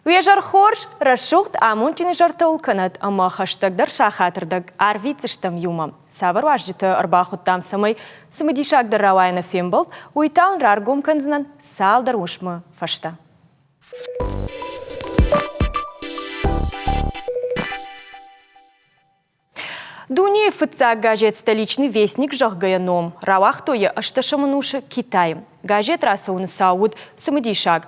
Уе зӕр хорз, рӕсугъд, амондджын изӕртыл кӕнӕд ӕмӕ хӕстӕгдӕр сахатырдӕг арвитдзыстӕм иумӕ. Цавӕр уазджытӕ ӕрбахуыдтам, цӕмӕй цымыдисагдӕр рауайа нӕ фембӕлд, уый та уын раргом кӕндзынӕн цалдӕр уысмы фӕстӕ. Дунейы фыццаг газет «Столичный вестник», зӕгъгӕ, йӕ ном рауагътой йӕ ӕстӕсӕм ӕнусы Китайы. Газет рацӕуыны цау уыд цымыдисаг.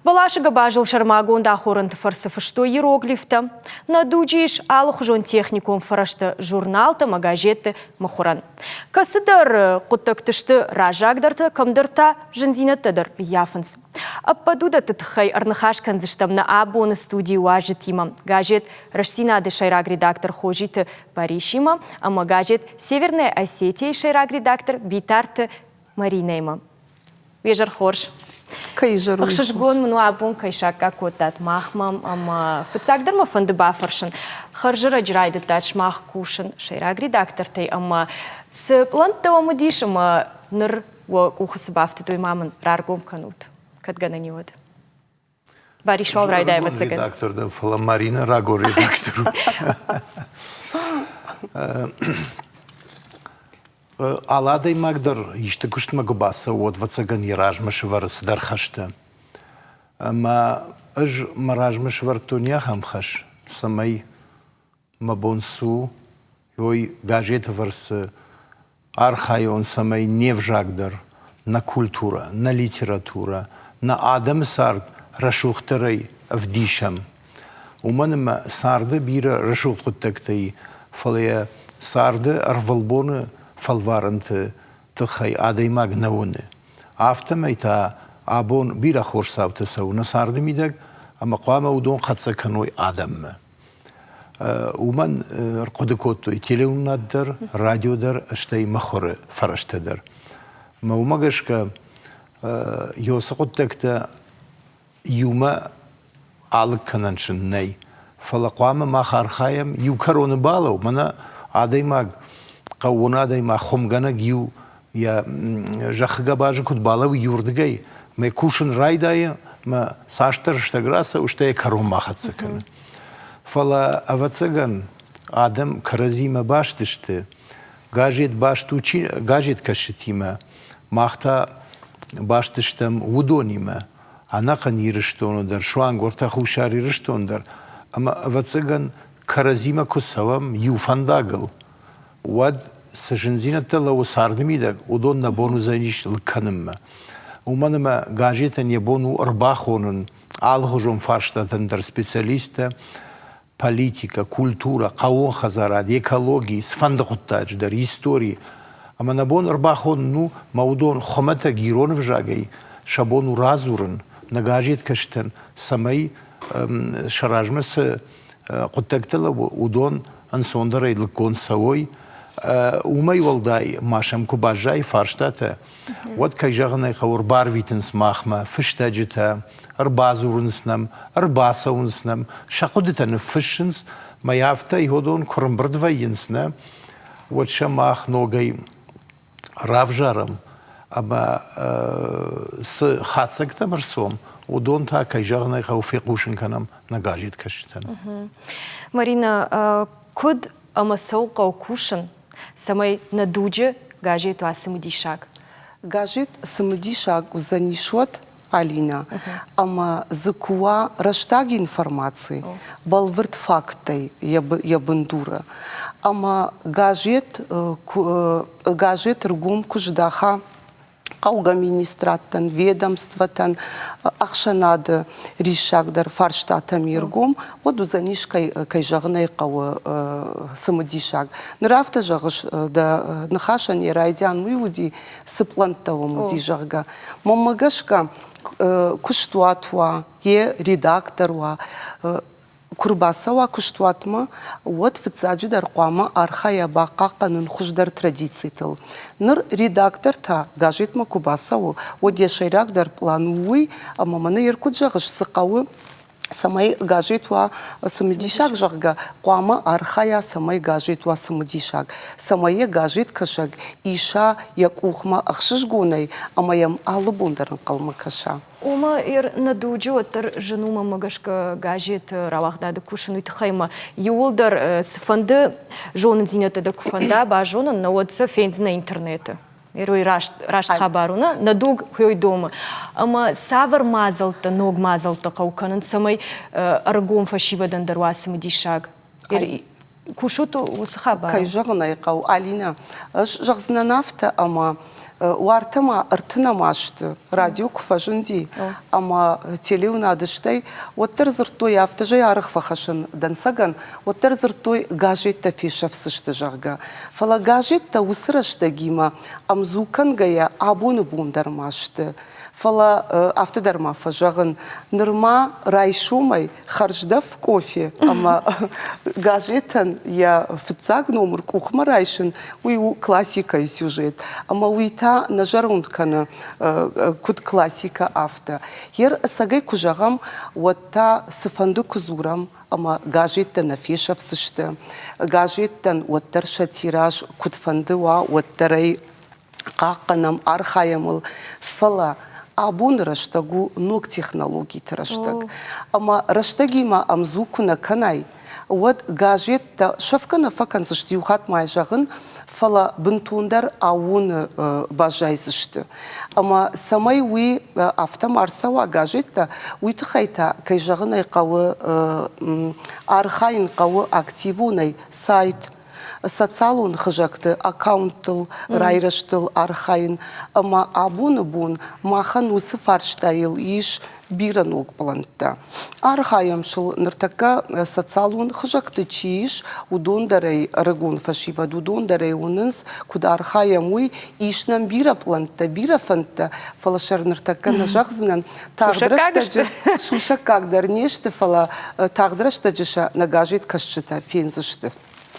Бӕласы гӕбазыл сӕрмагонд ахорӕнты фӕрцы фыстой иероглифтӕ. Нӕ дуджы ис алыхуызон техникон фӕрӕзтӕ журналтӕ ӕмӕ газетты мыхуырӕн. Кӕцыдӕр хъуыддӕгты сты раззагдӕртӕ, кӕмдӕр та зындзинӕдтӕ дӕр ӕййафынц. Ӕппӕт уыдӕтты тыххӕй ӕрныхас кӕндзыстӕм нӕ абоны студийы уазджытимӕ. Газет Рӕстдзинад-ы сӕйраг редактор Хозиты Барисимӕ ӕмӕ газет Северная Осетия-йы сӕйраг редактор Битарты Маринӕимӕ. Уе зӕр хорз! Кӕй изӕр Ӕхсызгон мын у абон кӕй саккаг кодтат махмӕ ӕмӕ фыццагдӕр мӕ фӕнды бафӕрсын, хӕрзӕрӕджы райдыдтат сымах кусын сӕйраг редактортӕй ӕмӕ цы пълӕнттӕ уӕм уыдис ӕмӕ ныр уӕ къухы цы бафтыд, уый ма мын раргом кӕнут, кӕд гӕнӕн и, уӕд. Барис уал райдай, ӕвӕццӕгӕн. редактор дӕн, фӕлӕ Марина рагон редактор у. Алы адӕймаг дӕр исты куыстмӕ куы бацӕуы, уӕд, ӕвӕццӕгӕн, йӕ размӕ сӕвӕры цыдӕр хӕстӕ. Ӕмӕ ӕз мӕ размӕ сӕвӕрдтон ахӕм хӕс, цӕмӕй мӕ бон цы у, уой газеты фӕрцы архайон, цӕмӕй не взаг дӕр, нӕ культурӕ, нӕ литературӕ, нӕ адӕмы цард рӕсугъддӕрӕй ӕвдисӕм. Уымӕн ӕмӕ царды бирӕ рӕсугъд хъуыддӕгтӕ и, фӕлӕ йӕ царды ӕрвылбоны фӕлварӕнты тыххӕй адӕймаг нӕ уыны. Афтӕмӕй та абон бирӕ хорз цаутӕ цӕуы нӕ царды мидӕг, ӕмӕ хъуамӕ уыдон хӕццӕ кӕной адӕммӕ. Уымӕн ӕрхъуыды кодтой телеуынынад дӕр, радио дӕр, стӕй мыхуыры фӕрӕзтӕ дӕр. Ӕмӕ уымӕ гӕсгӕ уыцы хъуыддӕгтӕ иумӕ алыг кӕнӕн сын нӕй. Фӕлӕ хъуамӕ мах архайӕм иу кӕроны балӕу, мӕнӕ адӕймаг, хъӕууон адӕймаг, хуымгӕнӕг иу йӕ зӕххы гӕбазы куыд балӕууы иуырдыгӕй, мӕ кусын райдайы, мӕ цасдӕр рӕстӕг рацӕуы, стӕй йӕ кӕронмӕ хӕццӕ кӕны. Фӕлӕ, ӕвӕццӕгӕн, адӕм кӕрӕдзимӕ баст сты, газет баст у чи, газеткӕсджытимӕ, мах та баст стӕм уыдонимӕ, ӕнӕхъӕн Ирыстоны дӕр, суанг уӕртӕ Хуссар Ирыстон дӕр. Ӕмӕ, ӕвӕццӕгӕн, кӕрӕдзимӕ куы цӕуӕм иу фӕндагыл, уӕд цы зындзинӕдтӕ лӕууы царды мидӕг, уыдон нӕ бон уыдзӕнис лыг кӕнынмӕ. Уымӕн ӕмӕ газетӕн йӕ бон у ӕрбахонын алыхуызон фарстатӕн дӕр специалисттӕ, политикӕ, культурӕ, хъӕууон хӕдзарад, экологи, цыфӕнды хъуыддаджы дӕр, истори. Ӕмӕ нӕ бон ӕрбахонын у, мӕ уыдон хуымӕтӕг ирон ӕвзагӕй сӕ бон у радзурын нӕ газеткӕсджытӕн, цӕмӕй сӕ размӕ цы хъуыддӕгтӕ лӕууы, уыдон ӕнцондӕрӕй лыггонд цӕуой. Уымӕй уӕлдай ма сӕм куы баззайы фарстатӕ, уӕд, кӕй зӕгъын ӕй хъӕуы, ӕрбарвитынц махмӕ фыстӕджытӕ, ӕрбадзурынц нӕм, ӕрбацӕуынц нӕм, сӕ хъуыдытӕ ныффыссынц, мӕ афтӕ уыдон куы рымбырд вӕййынц, нӕ, уӕд сӕ мах ногӕй равзарӕм ӕмӕ цы хатдзӕгтӕм ӕрцӕуӕм, уыдон та, кӕй зӕгъын ӕй хъӕуы, фехъусын кӕнӕм нӕ газеткӕсджытӕн. Марина, куыд ӕмӕ цӕуыл хъӕуы кусын, цӕмӕй нӕ дуджы газет уа цымыдисаг? Газет цымыдисаг уыдзӕнис уӕд, Алинӕ, ӕмӕ дзы куы уа рӕстаг информаци, бӕлвырд факттӕй йӕ бындуры, ӕмӕ газет, газет ргом куы здаха хъӕугӕ министрадтӕн, ведомствотӕн, ӕхсӕнады риссагдӕр фарстатӕм йе ргом, уӕд уыдзӕнис, кӕй, кӕй зӕгъын ӕй хъӕуы, цымыдисаг. Ныр афтӕ зӕгъыс, дӕ ныхасӕн йӕ райдиан уый уыди, цы пълӕнттӕ уӕм уыди, зӕгъгӕ. Мӕнмӕ гӕсгӕ, куыстуат уа, йе редактор уа, куы рбацӕуа куыстуатмӕ, уӕд фыццаджыдӕр хъуамӕ архайа бахъахъхъӕнын хуыздӕр традицитыл. Ныр редактор та газетмӕ куы бацӕуы, уӕд йӕ сӕйрагдӕр пълан у уый, ӕмӕ мӕнӕ йер куыд зӕгъыс, цы хъӕуы. Цӕмӕй газет уа цымыдисаг, зӕгъгӕ, хъуамӕ архайа, цӕмӕй газет уа цымыдисаг, цӕмӕй йӕ газеткӕсӕг иса йӕ къухмӕ ӕхсызгонӕй ӕмӕ йӕм алы бон дӕр ӕнхъӕлмӕ кӕса. Ома, нӕ дуджы уӕддӕр зын у мӕнмӕ гӕсгӕ газеты рауагъдады кусын, уый тыххӕй ма иууылдӕр цыфӕнды зонындзинӕдтӕ дӕ куы фӕнда базонын, нӕ уӕд сӕ фендзынӕ интернеты. Герой раст, раст хабар у, нӕ? Нӕ дуг хуой домы. Ӕмӕ цавӕр мадзӕлттӕ, ног мадзӕлттӕ хъӕуы кӕнын, цӕмӕй ӕрыгон фӕсивӕдӕн дӕр уа цымыдисаг? Кусут уыцы хабар? Кӕй зӕгъын ӕй хъӕуы, Алинӕ, ӕз зӕгъдзынӕн афтӕ, ӕмӕ уартӕ ма ӕртынӕм азты радио куы фӕзынди ӕмӕ телеуынады стӕй, уӕддӕр дзырдтой афтӕ зӕй арӕх фӕхӕссын дӕнцӕгӕн, уӕддӕр дзырдтой газеттӕ фесӕфдзысты, зӕгъгӕ. Фӕлӕ газеттӕ уыцы рӕстӕгимӕ ӕмдзу кӕнгӕйӕ абоны бон дӕр ма сты. Фӕлӕ афтӕ дӕр ма фӕзӕгъын, нырма райсомӕй хӕрздӕф къофе ӕмӕ газетӕн йӕ фыццаг номыр къухмӕ райсын, уый у классикӕйы сюжет. Ӕмӕ уый та нӕ зӕронд кӕны куыд классикӕ, афтӕ. Йе рцӕгӕй куы зӕгъӕм, уӕд та цыфӕнды куы дзурӕм, ӕмӕ газеттӕ нӕ фесӕфдзысты. Газеттӕн уӕддӕр сӕ тираж куыдфӕнды уа, уӕддӕр ӕй хъахъхъӕнӕм, архайӕм ыл. Фӕлӕ абоны рӕстӕг у ног технологиты рӕстӕг. Ӕмӕ рӕстӕгимӕ ӕмдзу куы нӕ кӕнай, уӕд газеттӕ сӕфгӕ нӕ фӕкӕндзысты, иу хатт ма зӕгъын, фӕлӕ бынтондӕр аууоны баззайдзысты. Ӕмӕ цӕмӕй уый афтӕ ма рцӕуа газеттӕ, уый тыххӕй та, кӕй зӕгъын ӕй хъӕуы, архайын хъӕуы активонӕй сайт, социалон хызӕгты аккаунттыл райрӕзтыл архайын ӕмӕ абоны бон махӕн уыцы фарстайыл ис бирӕ ног пълӕнттӕ. Архайӕм сыл ныртӕккӕ социалон хызӕгты чи ис, уыдон дӕр ӕй ӕрыгон фӕсивӕд, уыдон дӕр ӕй уынынц, куыд архайӕм, уый. Ис нӕм бирӕ пълӕнттӕ, бирӕ фӕндтӕ, фӕлӕ сӕ ныртӕккӕ нӕ зӕгъдзынӕн. Тагъд рӕстӕджы сусӕггаг дӕр не сты, фӕлӕ тагъд рӕстӕджы сӕ нӕ газеткӕсджытӕ фендзысты.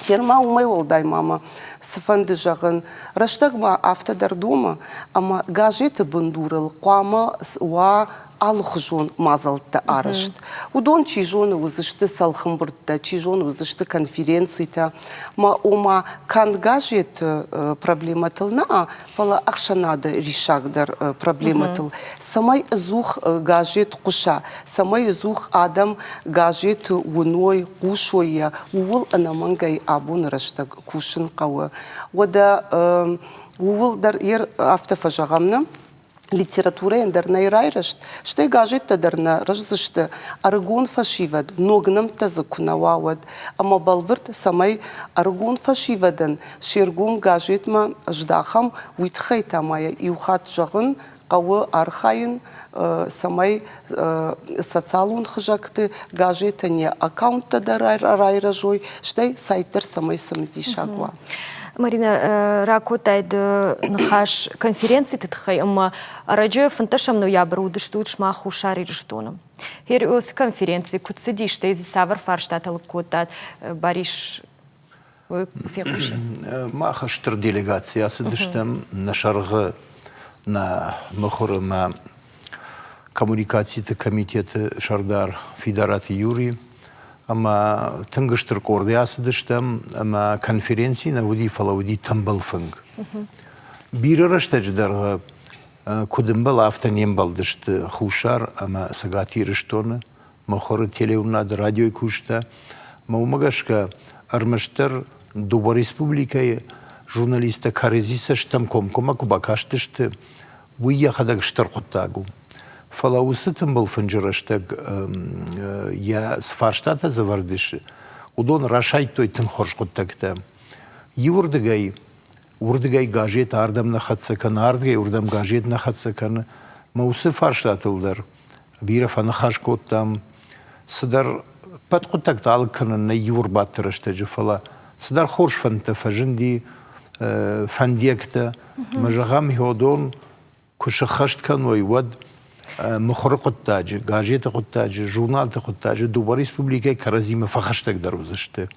Гъер ма уымӕй уӕлдай ма мӕ цыфӕнды зӕгъын, рӕстӕг ма афтӕ дӕр домы, ӕмӕ газеты бындурыл хъуамӕ уа алыхуызон мадзӕлттӕ арӕзт. Уыдон, чи зоны, уыдзысты цӕлхӕмбырдтӕ, чи зоны, уыдзысты конференцитӕ, ма ома канд газеты проблемӕтыл нӕ, фӕлӕ ӕхсӕнады риссагдӕр проблемӕтыл, цӕмӕй ӕдзух газет хъуса, цӕмӕй ӕдзух адӕм газеты уыной, хъусой йӕ, ууыл ӕнӕмӕнгӕй абоны рӕстӕг кусын хъӕуы. Уӕдӕ ууыл дӕр афтӕ фӕзӕгъӕм нӕ, литературӕйӕн дӕр нӕй райрӕзт, стӕй газеттӕ дӕр нӕ рӕздзысты, ӕрыгон фӕсивӕд, ног нӕмттӕ дзы куы нӕ уа, уӕд. Ӕмӕ бӕлвырд, цӕмӕй ӕрыгон фӕсивӕдӕн се ргом газетмӕ здахӕм, уый тыххӕй та ма йӕ иу хатт зӕгъын хъӕуы архайын, цӕмӕй социалон хызӕгты газетӕн йӕ аккаунттӕ дӕр райрӕзой, стӕй сайт дӕр цӕмӕй цымыдисаг уа. Марина, ракодтай ды ныхас конференциты тыххӕй ӕмӕ ӕрӕджы 15 ноябры уыдыстут сымах Хуссар Ирыстоны. Уыцы конференци куыд цыди, стӕй дзы цавӕр фарстатӕ лыг кодтат, Барис, фехъусын? Мах стыр делегаци ацыдыстӕм нӕ сӕргъы нӕ мыхуыры мӕ коммуникациты комитеты сӕрдар Фидараты Юрий ӕмӕ тынг стыр къордӕй ацыдыстӕм ӕмӕ конференци нӕ уыди, фӕлӕ уыди тымбыл фынг. Бирӕ рӕстӕджы дӕргъы куыд ӕмбӕлы, афтӕ не мбӕлдысты Хуссар ӕмӕ Цӕгат Ирыстоны мыхуыры телеуынынады радиойы кусджытӕ. Ӕмӕ уымӕ гӕсгӕ ӕрмӕстдӕр дыууӕ республикӕйы журналисттӕ кӕрӕдзи цӕстӕм комкоммӕ куы бакастысты, уый йӕхӕдӕг стыр хъуыддаг у. Фӕлӕ уыцы тымбыл фынджы рӕстӕг йӕ цы фарстатӕ дзы ӕвӕрд ис, уыдон расайдтой тынг хорз хъуыддӕгтӕ. Иуырдыгӕй уырдыгӕй газет ардӕм нӕ хӕццӕ кӕны, ардыгӕй уырдӕм газет нӕ хӕццӕ кӕны. Мӕ уыцы фарстатыл дӕр бирӕ фӕныхас кодтам. Цыдӕр ӕппӕт хъуыддӕгтӕ алыг кӕнын нӕ иу ӕрбадты рӕстӕджы, фӕлӕ цыдӕр хорз фӕндтӕ фӕзынди, фӕндиӕгтӕ. Мӕ зӕгъӕм, уыдон куы сыххӕст кӕной, уӕд мыхуыры хъуыддаджы, газеты хъуыддаджы, журналты хъуыддаджы дыууӕ республикӕйы кӕрӕдзимӕ фӕхӕстӕгдӕр уыдзысты.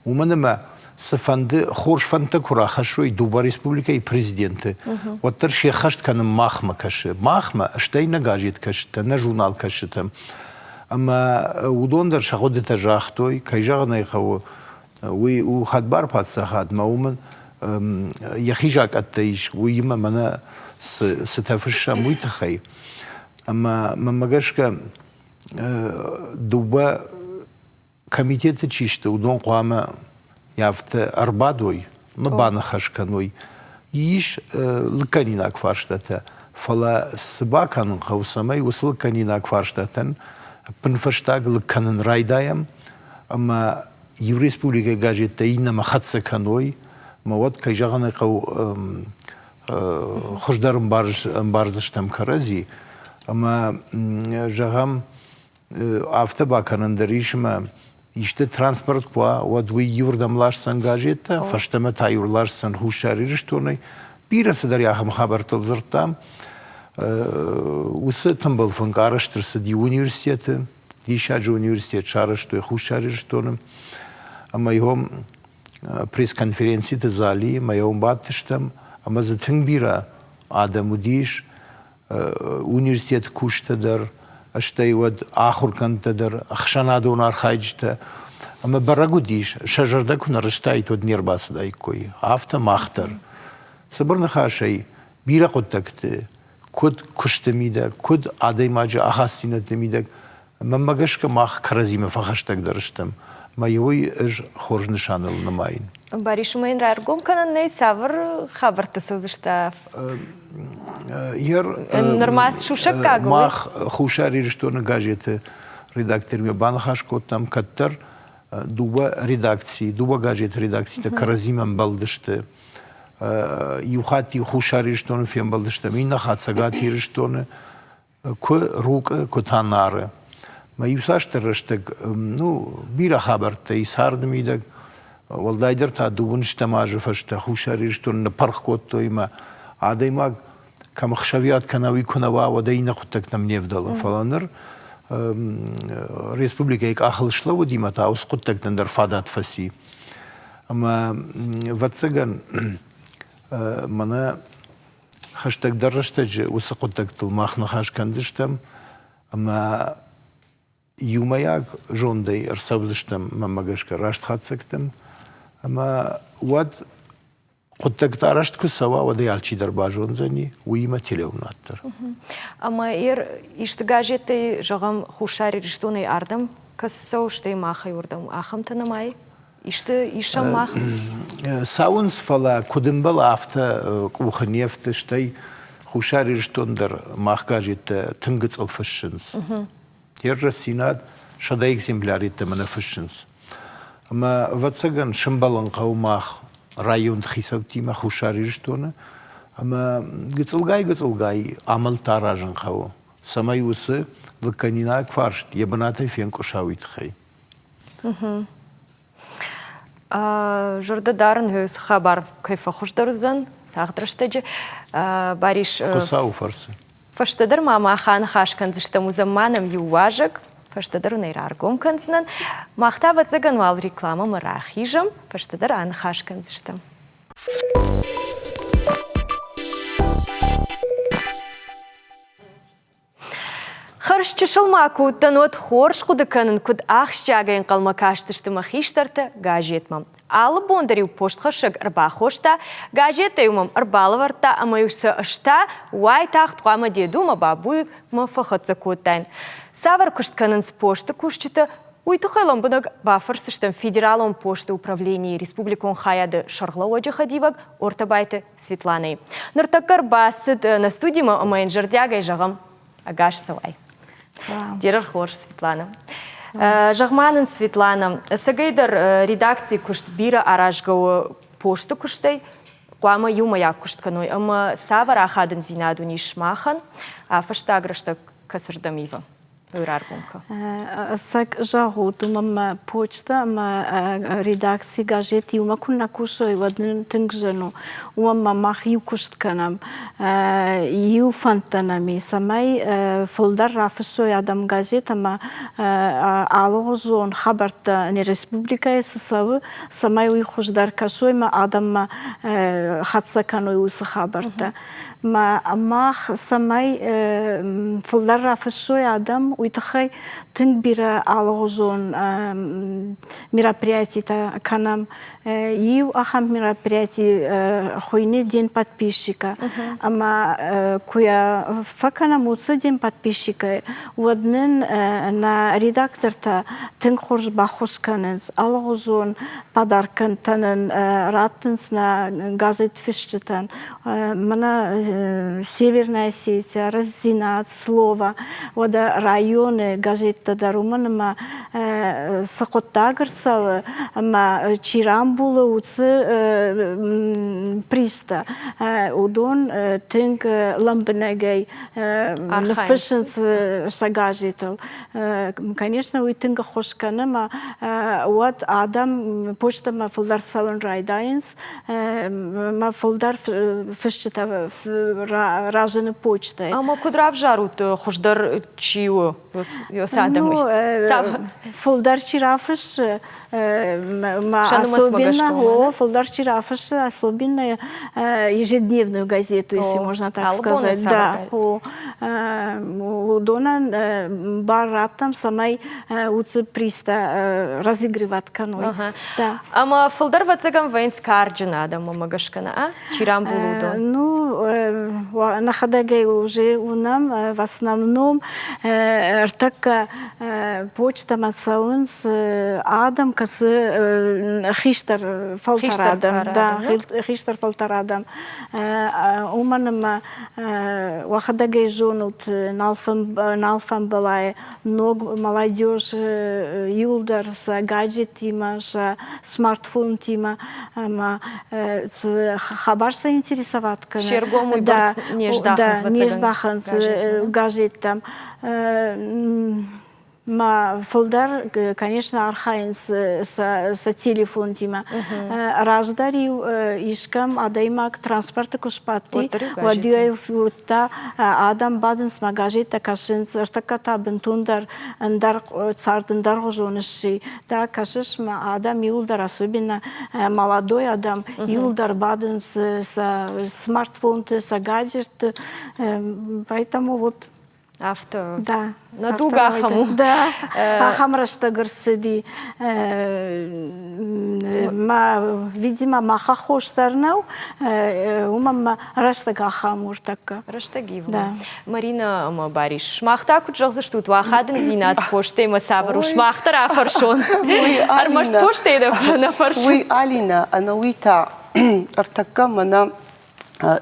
Уымӕн ӕмӕ цыфӕнды хорз фӕндтӕ куы рахӕссой дыууӕ республикӕйы президенты, уӕддӕр се ххӕст кӕнын махмӕ кӕсы. Махмӕ, стӕй нӕ газеткӕсджытӕ, нӕ журналкӕсджытӕм. Ӕмӕ уыдон дӕр сӕ хъуыдытӕ загътой, кӕй зӕгъын ӕй хъӕуы, уый у хӕдбар паддзахад, мӕ уымӕн йӕхи закъӕттӕ ис, уыимӕ мӕнӕ цытӕ фыссӕм, уый тыххӕй. Ӕмӕ мӕнмӕ гӕсгӕ дыууӕ комитеты чи сты, уыдон хъуамӕ афтӕ ӕрбадой ӕмӕ баныхас кӕной. Ис лыггӕнинаг фарстатӕ, фӕлӕ цы бакӕнын хъӕуы, цӕмӕй уыцы лыггӕнинаг фарстатӕн ӕппынфӕстаг лыг кӕнын райдайӕм ӕмӕ иу республикӕйы газеттӕ иннӕмӕ хӕццӕ кӕной, ӕмӕ уӕд, кӕй зӕгъын ӕй хъӕуы, хуыздӕр ӕмбардзыстӕм кӕрӕдзи. Ӕмӕ, зӕгъӕм, афтӕ бакӕнӕн дӕр ис ӕмӕ исты транспорт куы уа, уӕд уый иуырдӕм ласдзӕн газеттӕ, фӕстӕмӕ та иу ласдзӕн Хуссар Ирыстонӕй. Бирӕ цыдӕр ахӕм хабӕрттыл дзырдтам. Уыцы тымбыл фынг арӕзт ӕрцыди университеты, диссаджы университет сарӕзтой Хуссар Ирыстоны. Ӕмӕ йӕм пресс-конференциты зали ӕмӕ йӕм бадтыстӕм, ӕмӕ дзы тынг бирӕ адӕм уыдис, университеты кусджытӕ дӕр, стӕй уӕд ахуыргӕндтӕ дӕр, ӕхсӕнадон архайджытӕ. Ӕмӕ бӕрӕг уыдис, сӕ зӕрдӕ куы нӕ рыстаид, уӕд не рбацыдаиккой. Афтӕ мах дӕр. Цыбыр ныхасӕй, бирӕ хъуыддӕгты, куыд куысты мидӕг, куыд адӕймаджы ахастдзинӕдты мидӕг, Мӕнмӕ гӕсгӕ мах кӕрӕдзимӕ фӕхӕстӕгдӕр стӕм, ӕмӕ йӕ уый ӕз хорз нысаныл нымайын. Барис, ӕмӕ йын раргом кӕнӕн нӕй, цавӕр хабӕрттӕ цӕудзысты? Нырма сусӕггаг у? Мах Хуссар Ирыстоны газеты редакторимӕ баныхас кодтам, кӕддӕр дыууӕ редакци, дыууӕ газеты редакцитӕ кӕрӕдзимӕ ӕмбӕлдысты. Иу хатт-иу Хуссар Ирыстоны фембӕлдыстӕм, иннӕ хатт Цӕгат Ирыстоны. Куы Рукъы, куы та Нары. Мӕ иуцасдӕр рӕстӕг, ну, бирӕ хабӕрттӕ и царды мидӕг, уӕлдайдӕр та дыууынстӕм азы фӕстӕ Хуссар Ирыстоны ныппырх кодтой ӕмӕ адӕймаг кӕм ӕхсӕвиат кӕна, уый куы нӕ уа, уӕд ӕй иннӕ хъуыддӕгтӕм не вдӕлы. Фӕлӕ ныр республикӕйы къахыл слӕууыдимӕ та уыцы хъуыддӕгтӕн дӕр фадат фӕци. Ӕмӕ, ӕвӕццӕгӕн, мӕнӕ Хӕстӕгдӕр рӕстӕджы уыцы хъуыддӕгтыл мах ныхас кӕндзыстӕм ӕмӕ иумӕйаг зондӕй ӕрцӕудзыстӕм, мӕнмӕ гӕсгӕ, раст хатдзӕгтӕм. Ӕмӕ уӕд хъуыддӕгтӕ арӕзт куы цӕуа, уӕд ӕй алчидӕр базондзӕни, уыимӕ телеуынад дӕр. Ӕмӕ исты газеттӕй, зӕгъӕм, Хуссар Ирыстонӕй ардӕм кӕцы цӕуы, стӕй махӕй уырдӕм, ахӕмтӕ нымайы? Исты исӕм мах? Цӕуынц, фӕлӕ куыд ӕмбӕлы, афтӕ къухы не фты, стӕй Хуссар Ирыстон дӕр мах газеттӕ тынг гыцъыл фыссынц. Рӕстдзинад 100 экземпляр йеддӕмӕ нӕ фыссынц. Ӕмӕ, ӕвӕццӕгӕн, сымбӕлын хъӕуы мах районты хицӕуттимӕ Хуссар Ирыстоны ӕмӕ гыцъылгай-гыцъылгай амӕлттӕ аразын хъӕуы, цӕмӕй уыцы лыггӕнинаг фарст йӕ бынатӕй фенкъуыса, уый тыххӕй. Зӕрдӕ дарын, уыцы хабар кӕй фӕхуыздӕр уыдзӕн тагъд рӕстӕджы. Барис, Хуыцауы фӕрцы. Фӕстӕдӕр ма мах аныхас кӕндзыстӕм, уыдзӕн ма нӕм иу уазӕг, фӕстӕдӕр ын ӕй раргом кӕндзынӕн. Мах та, ӕвӕццӕгӕн, уал рекламӕмӕ рахизӕм, фӕстӕдӕр аныхас кӕндзыстӕм. Хӕрз чысыл ма куы уыдтӕн, уӕд хорз хъуыды кӕнын, куыд ахсджиагӕй ӕнхъӕлмӕ кастысты мӕ хистӕртӕ газетмӕ. Алы бон дӕр-иу постхӕссӕг ӕрбахоста, газеттӕ-иу мӕм ӕрбалӕвӕрдта ӕмӕ-иу сӕ ӕз та уайтагъд хъуамӕ дедумӕ бабуймӕ фӕхӕццӕ кодтаин. Цавӕр куыст кӕнынц посты кусджытӕ, уый тыххӕй лӕмбынӕг бафӕрсдзыстӕм Федералон посты управленийы республикон хайады сӕргълӕууӕджы хӕдивӕг Ортабайты Светланӕйы. Ныртӕккӕ ӕрбацыд нӕ студимӕ ӕмӕ йын зӕрдиагӕй зӕгъӕм ӕгас цӕуай. Де хорз, Светлана. Зӕгъ-ма нын, Светлана, ӕцӕгӕйдӕр редакцийы куыст бирӕ аразгӕ у посты куыстӕй, хъуамӕ иумӕйаг куыст кӕной ӕмӕ цавӕр ахадындзинад уын ис махӕн, а фӕстаг рӕстӕг кӕцырдӕм ивы? Уый раргом кӕ. Ӕцӕг зӕгъут, уымӕн мӕ почтӕ ӕмӕ редакци газет иумӕ куы нӕ кусой, уӕд нын тынг зын у. Уымӕн ӕмӕ мах иу куыст кӕнӕм, иу фӕндтӕ нӕм и, цӕмӕй фылдӕр рафыссой адӕм газет ӕмӕ алыгъуызон хабӕрттӕ нӕ республикӕйы цы цӕуы, цӕмӕй уый хуыздӕр кӕсой ӕмӕ адӕммӕ хӕццӕ кӕной уыцы хабӕрттӕ. Мах цӕмӕй фылдӕр рафыссой адӕм, уый тыххӕй тынг бирӕ алыгъуызон мероприятитӕ кӕнӕм. Иу ахӕм мероприяти хуыйны День подписчика. Ӕмӕ куы йӕ фӕкӕнӕм уыцы День подписчика, уӕд нын нӕ редактортӕ тынг хорз баххуыс кӕнынц, алыгъуызон подаркӕтӕ нын раттынц нӕ газетфысджытӕн. Мӕнӕ Северная Осетия, Рӕстдзинад, Слово, уӕдӕ районы газеттӕ дӕр уымӕн ӕмӕ цы хъуыддаг ӕрцӕуы ӕмӕ чи рамбулы, уыцы призтӕ, уыдон тынг лӕмбынӕгӕй ныффыссынц сӕ газетыл. Конечно, уый тынг ӕххуыс кӕны ӕмӕ уӕд адӕм почтамӕ фылдӕр цӕуын райдайынц, мӕ фылдӕр фысджытӕ разыны почтӕй. Ӕмӕ куыд равзарут, хуыздӕр чи у уыцы адӕмӕй? Фылдӕр чи рафыссы, особенно, фылдӕр чи рафыссы, особенно ежедневную газету, если можно так сказать. Да, уыдонӕн бар раттӕм, цӕмӕй уыцы призтӕ разыгрывать кӕной. Да. Ӕмӕ фылдӕр ӕвӕццӕгӕн вӕййынц карджын адӕм ӕмӕ гӕсгӕ нӕ, чи рамбулы уыдон? Ну, нӕхӕдӕгӕй уже уынӕм, в основном ӕртӕккӕ почтамӕ цӕуынц адӕм, кӕцы хистӕр фӕлтӕр адӕм, да, хистӕр фӕлтӕр адӕм. Уымӕн ӕмӕ уӕхӕдӕгӕй зонут, нал фӕмбӕлай ног молодежь иуылдӕр сӕ гаджеттимӕ, сӕ смартфонтимӕ ӕмӕ хабар сӕ интересовать кӕны. Се ргом уыйбӕрц не здахынц, не здахынц газеттӕм. Ма фылдӕр, конечно, архайынц сӕ телефонтимӕ. Раздӕр-иу искӕм адӕймаг транспорты куы сбадти, уӕд-иу уыдта, адӕм бадынц мӕ газеттӕ кӕсынц, ӕртӕккӕ та бынтондӕр ӕндӕр цард ӕндӕргъуызон сси. Та кӕсыс мӕ адӕм иуылдӕр, особенно молодой адӕм, иуылдӕр бадынц сӕ смартфонты, сӕ гаджетты, поэтому вот Афтӕ. Да. Нӕ дуг ахӕм у. Да, ахӕм рӕстӕг ӕрцыди. Мӕ, видимо, мах аххос дӕр нӕу, уымӕн мӕ рӕстӕг ахӕм у ӕртӕккӕ. Рӕстӕг ивы. Да. Марина ӕмӕ Барис, сымах та куыд зӕгъдзыстут, уӕ ахадындзинад постӕй мӕ цавӕр у? Сымах дӕр афӕрсон. Ӕрмӕст постӕй нӕ фӕрсын. Уый, Алинӕ, ӕнӕуый та ӕртӕккӕ мӕнӕ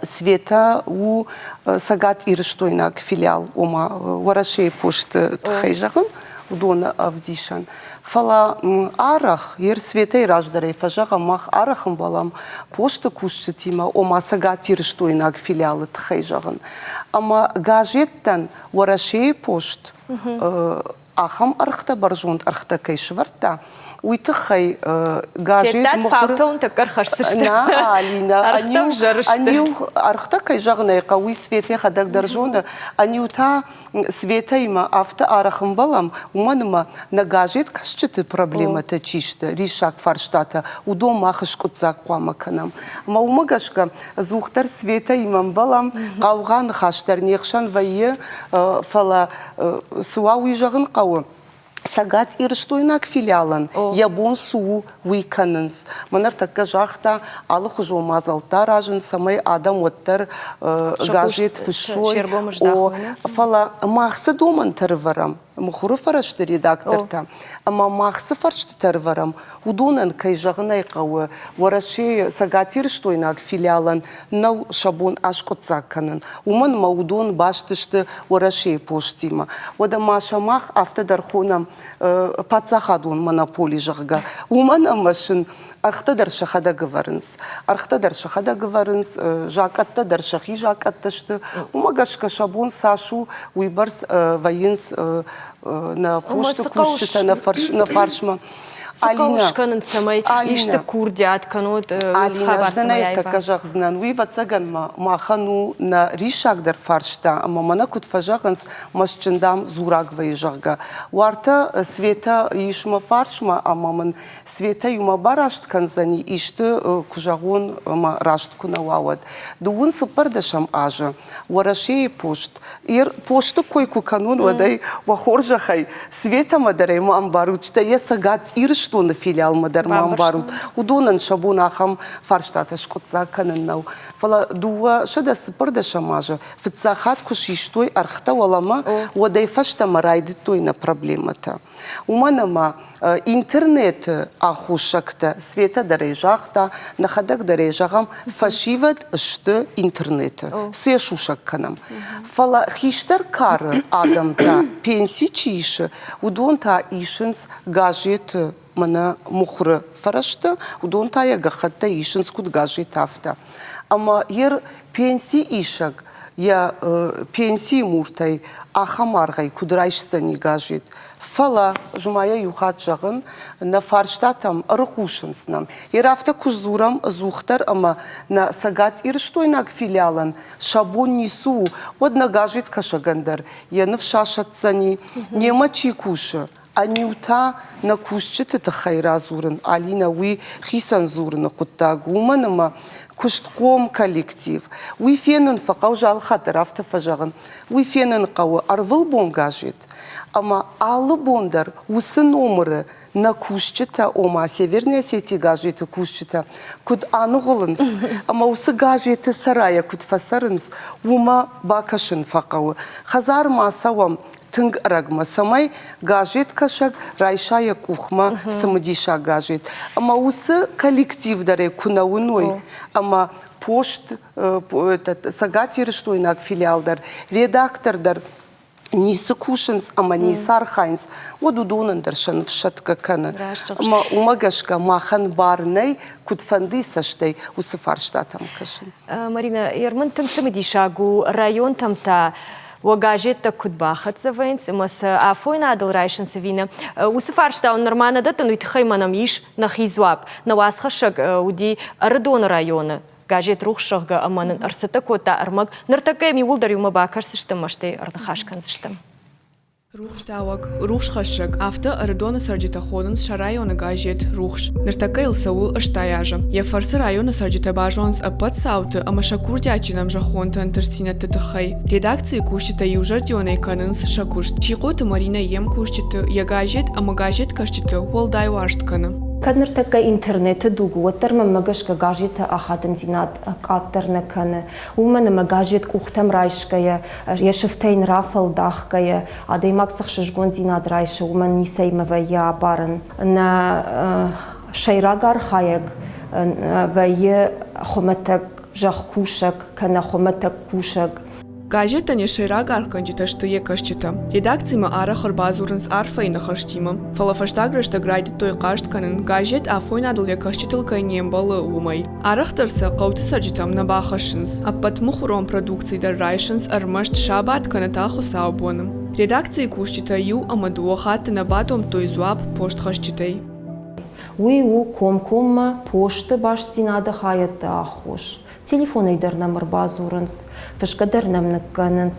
Светӕ у цӕгатирыстойнаг филиал, ома Уӕрӕсейы посты тыххӕй зӕгъын, уыдоны ӕвдисӕн. Фӕлӕ арӕх, ер Светӕйы раздӕрӕй фӕзӕгъӕм, мах арӕх ӕмбӕлӕм посты кусджытимӕ, ома цӕгатирыстойнаг филиалы тыххӕй зӕгъын. Ӕмӕ газеттӕн Уӕрӕсейы пост ахӕм ӕргътӕ бӕрзонд ӕргътӕ кӕй сӕвӕрдта, уый тыххӕй газет мыхуыры... тӕккӕ ӕрхӕсдзысты. Нӕ, Алинӕ, ӕниу ӕргътӕ кӕй зӕгъын ӕй хъӕуы, уый Светӕ йӕхӕдӕг дӕр зоны. Ӕниу та Светӕимӕ афтӕ арӕх ӕмбӕлӕм, уымӕн ӕмӕ нӕ газеткӕсджыты проблемӕтӕ чи сты, риссаг фарстатӕ, уыдон мах скъуыддзаг хъуамӕ кӕнӕм. Ӕмӕ уымӕ гӕсгӕ ӕдзухдӕр Светӕимӕ ӕмбӕлӕм, хъаугъа ныхас дӕр не хсӕн вӕййы, фӕлӕ цы уа, уый зӕгъын хъӕуы. Цӕгат Ирыстойнаг филиалӕн йӕ бон цы у, уый кӕнынц. Мӕн ӕртӕккӕ загъта, алыхуызон мадзӕлттӕ аразын, цӕмӕй адӕм уӕддӕр газет фыссой. О, фӕлӕ мах цы домӕнтӕ рывӕрӕм, мыхуыры фӕрӕзты редактортӕ, ӕмӕ мах цы фӕрстытӕ рывӕрӕм, уыдонӕн, кӕй зӕгъын ӕй хъӕуы, Уӕрӕсейы цӕгатирыстойнаг филиалӕн нӕу сӕ бон аскъуыддзаг кӕнын, уымӕн ӕмӕ уыдон баст сты Уӕрӕсейы постимӕ. Уӕдӕ ма сӕ мах афтӕ дӕр хонӕм паддзахадон монополи, зӕгъгӕ, уымӕн ӕмӕ сын ӕргътӕ дӕр сӕхӕдӕг ӕвӕрынц. Ӕргътӕ дӕр сӕхӕдӕг ӕвӕрынц, закъӕттӕ дӕр сӕхи закъӕттӕ сты. Уымӕ гӕсгӕ сӕ бон цас у, уыйбӕрц вӕййынц нӕ посты кусджытӕ нӕ фарсмӕ. Цы хъӕуы скӕнын, цӕмӕй исты курдиат кӕнот, уыцы хабар цӕмӕй аива? зӕгъдзынӕн, уый ӕвӕццӕгӕн махӕн у нӕ риссагдӕр фарста, ӕмӕ мӕнӕ куыд фӕзӕгъынц, мӕстджын, дам, дзураг вӕййы, зӕгъгӕ. Уартӕ Светӕ ис мӕ фарсмӕ ӕмӕ мын Светӕ иумӕ бараст кӕндзӕни, исты куы зӕгъон ӕмӕ раст куы нӕ уа, уӕд. Дыууын цыппӕрдӕсӕм азы Уӕрӕсейы пост посты кой куы кӕнон, уӕд ӕй уӕ хорзӕхӕй Светӕмӕ дӕр ӕй ма ӕмбарут, стӕй йӕ Цӕгат Ирыстоны филиалмӕ дӕр ма ӕмбарут. Уыдонӕн сӕ бон ахӕм фарстатӕ скъуыддзаг кӕнын нӕу. Фӕлӕ 214 азы фыццаг хатт куы систой ӕргътӕ уӕлӕмӕ, уӕдӕй фӕстӕмӕ райдыдтой нӕ проблемӕтӕ. Уымӕн ӕмӕ интернеты аххосӕгтӕ Светӕ дӕр ӕй загъта, нӕхӕдӕг дӕр ӕй зӕгъӕм, фӕсивӕд сты интернеты, цы йӕ сусӕг кӕнӕм. Фӕлӕ хистӕр кары адӕм та, пенси чи исы, уыдон та исынц газеты мӕнӕ мыхуыры фӕрӕзтӕ, уыдон та йӕ гӕххӕттӕ исынц куыд газет, афтӕ. Ӕмӕ йе пенси исӕг йӕ пенсийы муртӕй ахӕм аргъӕй куыд райсдзӕни газет. Фӕлӕ, зымӕйӕ иу хатт зӕгъын, нӕ фарстатӕм ӕрыхъусынц нӕм. Йер афтӕ куы сдзурӕм ӕдзухдӕр ӕмӕ нӕ цӕгатирыстойнаг филиалӕн сӕ бон ницы у, уӕд нӕ газеткӕсӕгӕн дӕр йӕ ныфс асӕтдзӕни, немӕ чи кусы, Ӕниу та нӕ кусджыты тыххӕй радзурын, Алинӕ, уый хицӕн дзурыны хъуыддаг у, уымӕн ӕмӕ куыстхъом коллектив. Уый фенын фӕхъӕуы, алыхатт дӕр афтӕ фӕзӕгъын, уый фенын хъӕуы ӕрвылбон газет ӕмӕ алы бон дӕр уыцы номыры нӕ кусджытӕ, ома Северная Осетия газеты кусджытӕ куыд аныгъуылынц ӕмӕ уыцы газеты цӕрайӕ куыд фӕцӕрынц, уымӕ бакӕсын фӕхъӕуы. Хӕдзармӕ ацӕуӕм, тынг ӕрӕгмӕ, цӕмӕй газеткӕсӕг райса йӕ къухмӕ цымыдисаг газет. Ӕмӕ уыцы коллектив дӕр ӕй куы нӕ уыной, ӕмӕ пост, цӕгатирыстойнаг филиал дӕр, редактор дӕр ницы кусынц ӕмӕ ницы архайынц, уӕд уыдонӕн дӕр сӕ ныфс сӕтгӕ кӕны. Ӕмӕ уымӕ гӕсгӕ махӕн бар нӕй куыдфӕндыйы цӕстӕй уыцы фарстатӕм кӕсын. Марина, Ерман тынг цымыдисаг у районтӕм та уӕ газеттӕ куыд бахӕццӕ вӕййынц ӕмӕ сӕ афойнадыл райсынц ӕви нӕ? Уыцы фарста уын нырма нӕ дӕттын, уый тыххӕй мӕнӕм ис нӕхи дзуапп. Нӕ уацхӕссӕг уыди Ӕрыдоны районы газет Рухс, зӕгъгӕ, ӕмӕ нын ӕрцӕттӕ кодта ӕрмӕг. Ныртӕккӕ йӕм иууылдӕр иумӕ бакӕсдзыстӕм ӕмӕ стӕй ӕрныхас кӕндзыстӕм. Рухстауӕг, рухсхӕссӕг, афтӕ Ӕрыдоны цӕрджытӕ хонынц сӕ районы газет «Рухс». Ныртӕккӕ йыл цӕуы 80 азы. Йӕ фӕрцы районы цӕрджытӕ базонынц ӕппӕт цауты ӕмӕ сӕ курдиатджын ӕмзӕххонты ӕнтыстдзинӕдты тыххӕй. Редакцийы кусджытӕ иузӕрдионӕй кӕнынц сӕ куыст. Чикъоты Маринӕ йе мкусджыты, йӕ газет ӕмӕ газеткӕсджыты уӕлдай уарзт кӕны. Кӕд ныртӕккӕ интернеты дуг у, уӕддӕр мӕнмӕ гӕсгӕ газеты ахадындзинад къаддӕр нӕ кӕны. Уымӕн ӕмӕ газет къухтӕм райсгӕйӕ йӕ сыфтӕ йын рафӕлдахгӕйӕ, адӕймаг цы хсызгондзинад райсы, уымӕн ницӕимӕ вӕййы абарын. Нӕ сӕйраг архайӕг вӕййы хуымӕтӕг зӕхкусӕг кӕнӕ хуымӕтӕг кусӕг. Газеттӕн йӕ сӕйраг аргъгӕнджытӕ сты йӕ кӕсджытӕ. Редакцимӕ арӕх ӕрбадзурынц арфӕйы ныхӕстимӕ. Фӕлӕ фӕстаг рӕстӕг райдыдтой хъаст кӕнын, газет афойнадыл йӕ кӕсджытыл кӕй не мбӕлы, уымӕй. Арӕхдӕр сӕ хъӕуты цӕрджытӕм нӕ бахӕссынц. Ӕппӕт мыхуырон продукци дӕр райсынц ӕрмӕст сабат кӕнӕ та хуыцаубоны. Редакцийы кусджытӕ иу ӕмӕ дыууӕ хатты нӕ бадомдтой дзуапп постхӕсджытӕй. Уый у комкоммӕ посты бастдзинады хайӕдты аххос. Телефонӕй дӕр нӕм ӕрбадзурынц, фысгӕ дӕр нӕм ныккӕнынц,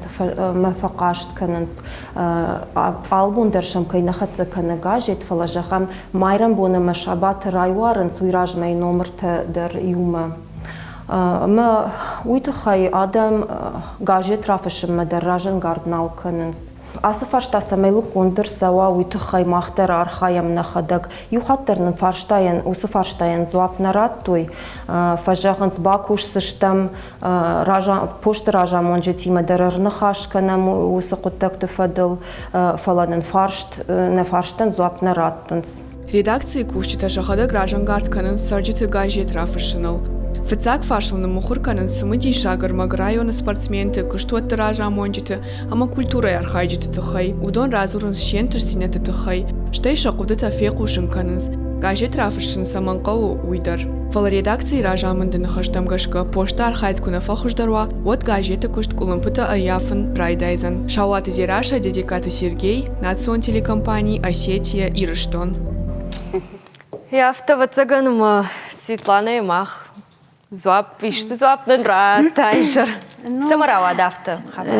мӕ фӕхъаст кӕнынц. Албон дӕр сӕм кӕй нӕ хӕццӕ кӕны газет, фӕлӕ, зӕгъӕм, майрӕмбон ӕмӕ сабаты райуарынц, уый размӕйы номыртӕ дӕр иумӕ. Ӕмӕ уый тыххӕй адӕм газет рафыссынмӕ дӕр разӕнгард нал кӕнынц. Ацы фарста цӕмӕй лыггонд ӕрцӕуа, уый тыххӕй мах дӕр архайӕм нӕхӕдӕг. Иу хатт дӕр нын фарстайӕн, уыцы фарстайӕн дзуапп нӕ радтой. Фӕзӕгъынц, бакусдзыстӕм, посты разамонджытимӕ дӕр ӕрныхас кӕнӕм уыцы хъуыддӕгты фӕдыл, фӕлӕ нын фарст, нӕ фарстӕн дзуапп нӕ раттынц. Редакцийы кусджытӕ сӕхӕдӕг разӕнгард кӕнынц цӕрджыты газет рафыссыныл. Фыццаг фарсыл ныммыхуыр кӕнынц цымыдисаг ӕрмӕг районы спортсменты, куыстуӕтты разамонджыты ӕмӕ культурӕйы архайджыты тыххӕй. Уыдон радзурынц се нтыстдзинӕдты тыххӕй, стӕй сӕ хъуыдытӕ фехъусын кӕнынц, газет рафыссын цӕмӕн хъӕуы, уый дӕр. Фӕлӕ редакцийы разамынды ныхӕстӕм гӕсгӕ, посты архайд куы нӕ фӕхуыздӕр уа, уӕд газеты куыст къуылымпытӕ ӕййафын райдайдзӕн. Саулаты Дзерассӕ, Дедегкаты Сергей, национ телекомпани «Осетия-Ирыстон». Афтӕ, ӕвӕццӕгӕн, ӕмӕ Светланӕйы мах дзуапп, исты дзуапп нын радта изӕр. Цӕмӕ рауад афтӕ хабар?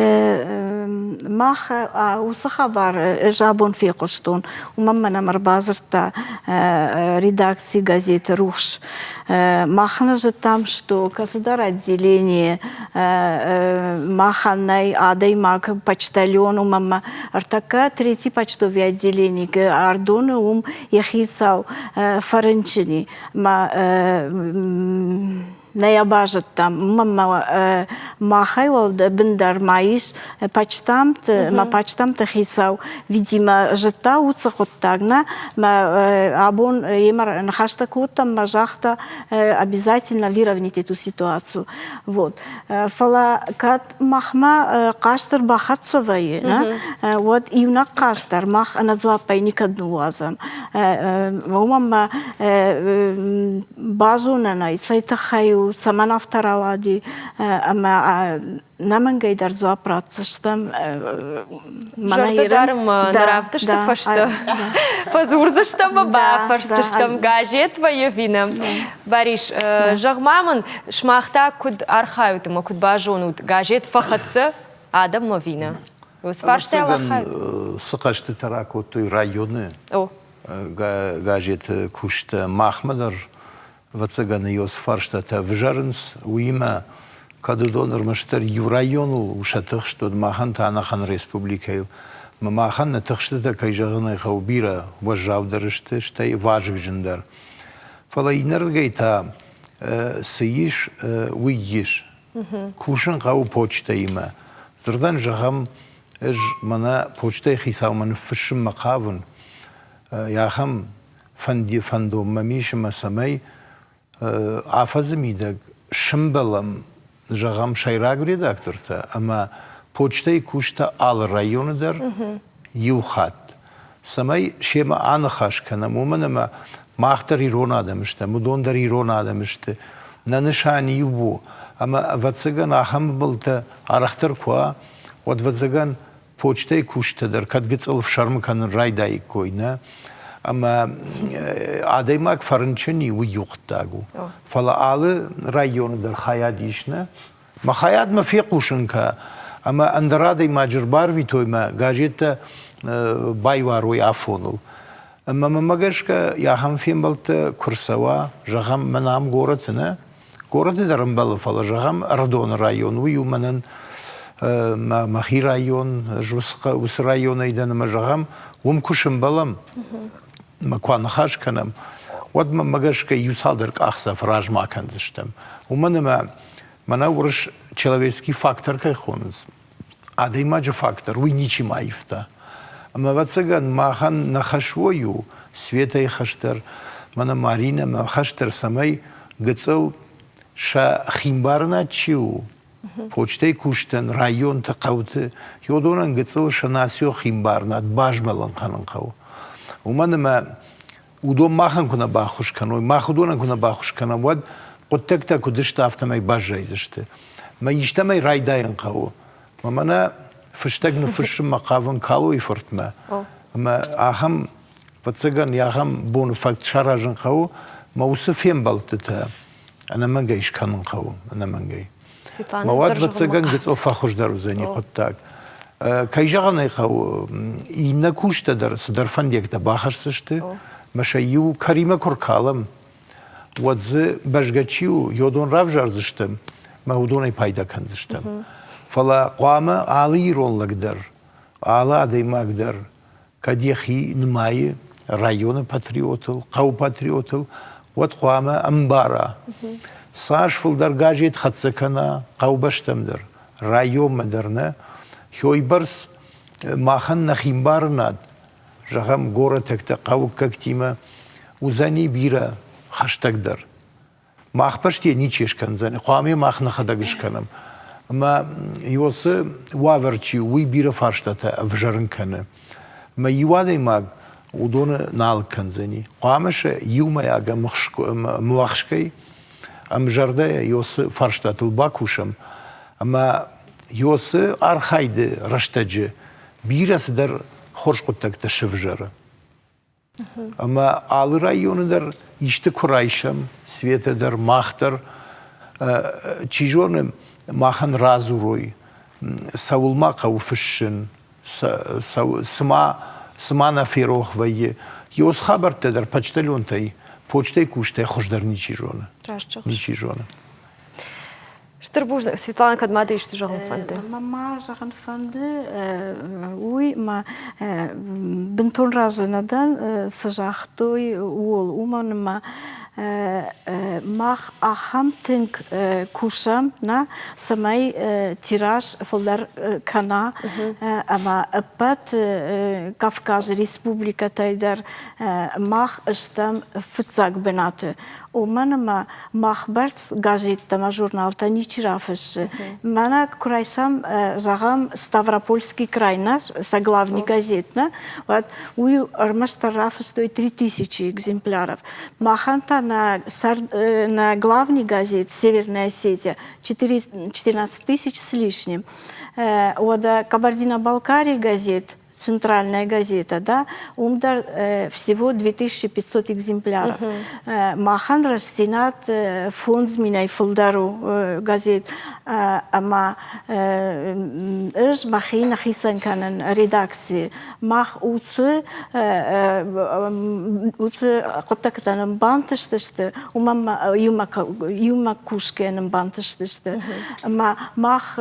Мах уыцы хабар ӕз абон фехъуыстон. Уымӕн мӕнӕм ӕрбадзырдта редакци газеты Рухс. Мах нӕ зыдтам, что кӕцыдӕр отделение махӕн нӕй адӕймаг почтальон, уымӕн ӕмӕ ӕртӕккӕ третий почтовый отделение Ардоны уым йӕ хицау фӕрынчыни. Мӕ нӕ йӕ базыдтам. Мӕ махӕй уӕлдай бындӕр ма ис почтамты, мӕ почтамты хицау, видимо, зыдта уыцы хъуыддаг, нӕ? Мӕ абон йемӕ ныхӕстӕ кодтам, мӕ загъта, обязательно выровнять эту ситуацию. Вот. Фӕлӕ кӕд махмӕ хъаст ӕрбахӕццӕ вӕййы, нӕ, уӕд иунӕг хъаст дӕр мах ӕнӕдзуаппӕй никӕд ныууадзӕм. Уымӕн ма базонӕн ӕй, цӕй тыххӕй у, цӕмӕн афтӕ рауади, ӕмӕ нӕмӕнгӕй дӕр дзуапп ратдзыстӕм. Зӕрдӕ дарӕм нӕ равдысты фӕстӕ фӕдзурдзыстӕм ӕмӕ бафӕрсдзыстӕм газет вӕййы ӕви нӕ. Барис, зӕгъ-ма мын, сымах та куыд архайут ӕмӕ куыд базонут, газет фӕхӕццӕ адӕммӕ ӕви нӕ? Уыцы фарстайыл архайут? Цы хъӕзтытӕ ракодтой районы газеты кусджытӕ, махмӕ дӕр ӕвӕццӕгӕн, цы фарстатӕ ӕвзарынц, уыимӕ кӕд уыдон ӕрмӕстдӕр иу районыл у сӕ тыхст, уӕд махӕн та ӕнӕхъӕн республикӕйыл. Ӕмӕ махӕн нӕ тыхстытӕ, кӕй зӕгъын ӕй хъӕуы, бирӕ уӕззаудӕр сты, стӕй вазыгджындӕр. Фӕлӕ иннӕрдыгӕй та цы ис, уый ис. Кусын хъӕуы почтӕимӕ. Дзырдӕн зӕгъӕм, ӕз мӕнӕ почтӕйы хицаумӕ ныффыссынмӕ хъавын, ахӕм фӕндон мӕм ис, ӕмӕ цӕмӕй афӕдзы мидӕг сымбӕлӕм, зӕгъӕм, сӕйраг редактортӕ ӕмӕ почтӕйы кусджытӕ алы районы дӕр иу хатт, цӕмӕй семӕ аныхас кӕнӕм, уымӕн ӕмӕ мах дӕр ирон адӕм стӕм, уыдон дӕр ирон адӕм сты. Нӕ нысан иу у, ӕмӕ ӕвӕццӕгӕн ахӕм ӕмбӕлттӕ арӕхдӕр куы уа, уӕд, ӕвӕццӕгӕн, почтӕйы кусджытӕ дӕр кӕд гыццыл ӕфсӕрмы кӕнын райдаиккой, нӕ? Ӕмӕ адӕймаг фӕрынчын и, уый иу хъуыддаг у. Фӕлӕ алы районы дӕр хайад ис, нӕ? Мӕ хайадмӕ фехъусын кӕ, ӕмӕ ӕндӕр адӕймаджы рбарвитой мӕ газеттӕ байуарой афоныл. Ӕмӕ мӕмӕ гӕсгӕ ахӕм фембӕлдтӕ куы рцӕуа, зӕгъӕм, мӕнӕ ам горӕты нӕ, горӕты дӕр ӕмбӕлы, фӕлӕ зӕгъӕм, Ӕрыдоны район, уый у мӕнӕн мӕхи район, ӕз уыцы районӕй дӕн ӕмӕ зӕгъӕм, уым куы сӕмбӕлӕм, ӕмӕ куы аныхас кӕнӕм, уӕд мӕнмӕ гӕсгӕ иу цалдӕр къахдзӕф размӕ акӕндзыстӕм. Уымӕн ӕмӕ мӕнӕ уырыс человеческий фактор кӕй хонынц, адӕймаджы фактор, уый ничи ма ивта. Ӕмӕ, ӕвӕццӕгӕн, махӕн нӕ хӕс уой у, Светӕйы хӕс дӕр, мӕнӕ Маринӕ мӕ хӕс дӕр, цӕмӕй гыццыл сӕ химбарынад чи у, почтӕйы кусджытӕн районты, хъӕуты, уыдонӕн гыццыл сӕ национ химбарынад базмӕлын кӕнын хъӕуы. Уымӕн ӕмӕ уыдон махӕн куы нӕ баххуыс кӕной, мах уыдонӕн куы нӕ баххуыс кӕнӕм, уӕд хъуыддӕгтӕ куыд сты, афтӕмӕй баззайдзысты. Мӕ истӕмӕй райдайын хъӕуы. Мӕ мӕнӕ фыстӕг ныффыссынмӕ хъавын Калойы фыртмӕ. Ӕмӕ ахӕм, ӕвӕццӕгӕн, ахӕм боны фӕтк саразын хъӕуы, мӕ уыцы фембӕлдтытӕ ӕнӕмӕнгӕй скӕнын хъӕуы, ӕнӕмӕнгӕй. Мӕ уӕд, ӕвӕццӕгӕн, гыццыл фӕхуыздӕр уыдзӕни хъуыддаг. Кӕй зӕгъын ӕй хъӕуы, иннӕ кусджытӕ дӕр цыдӕр фӕндиӕгтӕ бахӕсдзысты, мӕ сӕ иу кӕримӕ куы ркалӕм, уӕд дзы бӕзгӕ чи у, йодон равзардзыстӕм мӕ уыдонӕй пайда кӕндзыстӕм. Фӕлӕ хъуамӕ алы ирон лӕг дӕр, алы адӕймаг дӕр кӕд йӕхи нымайы районы патриотыл, хъӕуы патриотыл, уӕд хъуамӕ ӕмбара, цас фылдӕр газет хӕццӕ кӕна хъӕубӕстӕм дӕр, районмӕ дӕр нӕ, уыйбӕрц махӕн нӕхи мбарынад, зӕгъӕм, горӕтӕгтӕ, хъӕуккӕгтимӕ уыдзӕни бирӕ хӕстӕгдӕр. Мах бӕсты ничи скӕндзӕн, хъуамӕ мах нӕхӕдӕг скӕнӕм. Ӕмӕ Иосы уавӕр чи у, уый бирӕ фарстатӕ ӕвзӕрын кӕны. Ӕмӕ иу адӕймаг уыдоны нал кӕндзӕни. Хъуамӕ сӕ иумӕйаг ӕмуӕхскӕй, ӕмзӕрдӕйӕ Иосы фарстатыл бакусӕм. Ӕмӕ Иосы архайды рӕстӕджы бирӕ цыдӕр хорз хъуыддӕгтӕ сывзӕры. Ӕмӕ алы районы дӕр исты куы райсӕм, Светӕ дӕр, мах дӕр, чи зоны, махӕн радзурой, цӕуыл ма хъӕуы фыссын, цыма, цыма нӕ ферох вӕййы. Ёз хабӕрттӕ дӕр почтальонтӕй, почтӕйы кустӕй хуыздӕр ничи зоны. Ничи зоны. Стыр бузныг. Светлана, кӕд ма дӕ исты зӕгъын фӕнды? Мӕ ма зӕгъын фӕнды, уый мӕ бынтон разы нӕ дӕн, цы загътой, ууыл. Уымӕн ӕмӕ мах ахӕм тынг кусӕм, нӕ, цӕмӕй тираж фылдӕр кӕна ӕмӕ ӕппӕт Кавказы республикӕтӕй дӕр мах стӕм фыццаг бынаты. Уымӕн ӕмӕ мах бӕрц газеттӕ ӕмӕ журналтӕ ничи рафыссы. Мӕнӕ куы райсӕм, зӕгъӕм, Ставропольский край нӕ, сӕ главный газет нӕ, уӕд уый ӕрмӕстдӕр рафыстой 3000 экземпляров. Махӕн та нӕ, нӕ главный газет «Северная Осетия» 14 тысяч с лишним. Уӕдӕ Кабардино-Балкарии газет центральная газета, да, уым дӕр всего 2500 экземпляров. Махӕн рӕстдзинад фондз минӕй фылдӕр у газет, ӕмӕ ӕз мӕхи нӕ хицӕн кӕнын редакцийы. Мах уыцы уыцы хъуыддӕгтӕ нын бантыстысты, уымӕн иумӕ кусгӕ нын бантыстысты. Ӕмӕ мах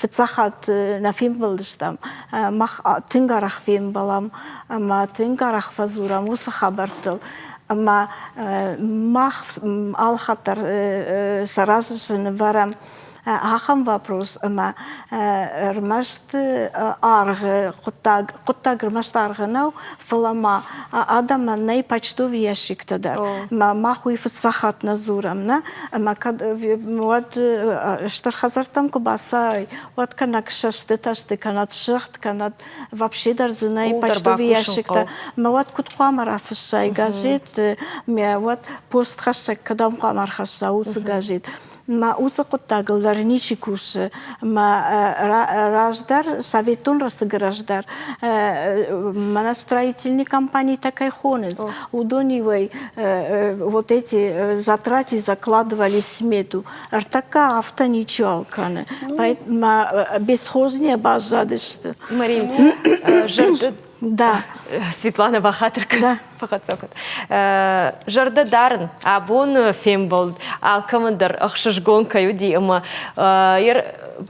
фыццаг хатт нӕ фембӕлдыстӕм, мах тынг арӕх фембӕлӕм ӕмӕ тынг арӕх фӕдзурӕм уыцы хабӕрттыл. Ӕмӕ мах алыхатт дӕр сӕ разы нывӕрӕм ахӕм вопрос, ӕмӕ ӕрмӕст аргъы хъуыддаг, хъуыддаг ӕрмӕст аргъы нӕу, фӕлӕ ма адӕмӕн нӕй почтовый ящиктӕ дӕр. Ӕмӕ мах уый фыццаг хатт нӕ дзурӕм, нӕ? Ӕмӕ кӕд уӕд стыр хӕдзӕрттӕм куы бацӕуай, уӕд кӕнӕ сӕстытӕ сты, кӕнӕ сыгъд, кӕнӕ вообще дӕр дзы нӕй почтовый ящиктӕ. Мӕ уӕд куыд хъуамӕ рафыссай газет, мӕ уӕд постхӕссӕг кӕдӕм хъуамӕ ӕрхӕсса уыцы газет? Мӕ уыцы хъуыддагыл дӕр ничи кусы. Мӕ раздӕр, советон рӕстӕджы раздӕр, мӕнӕ строительный компанитӕ кӕй хонынц, уыдон-иуӕй вот эти затраты закладывали смету. Ӕртӕккӕ афтӕ ничиуал кӕны. Мӕ бесхознее баззадысты. Марин, зӕрды Да. Светлана бахатыр кӕн. Зӕрдӕ дарын, абон фембӕлд алкӕмӕн дӕр ӕхсызгон кӕй уыди ӕмӕ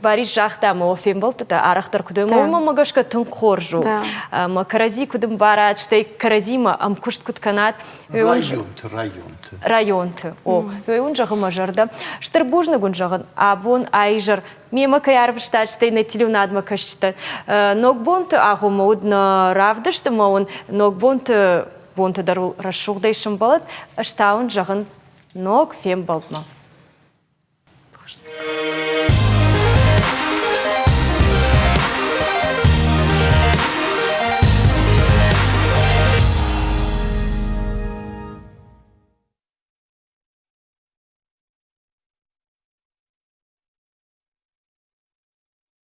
Барис загъта, ӕмӕ фембӕлдтытӕ арӕхдӕр куыд уой, уымӕ гӕсгӕ тынг хорз у. Ӕмӕ кӕрӕдзи куыд ӕмбарат, стӕй кӕрӕдзимӕ ӕмкуыст куыд кӕнат. Районты, районты. Районты, о. Уый уын зӕгъы мӕ зӕрдӕ. Стыр бузныг уын зӕгъын, абон аизӕр Мемӕ кӕй арвыстат, стӕй нӕ телеуынадмӕ кӕсджытӕ. Ногбонты агъоммӕ уыд нӕ равдыст ӕмӕ уын ногбонты бонты дӕр уыл рӕсугъдӕй сӕмбӕлӕд. Ӕз та уын зӕгъын ног фембӕлдмӕ.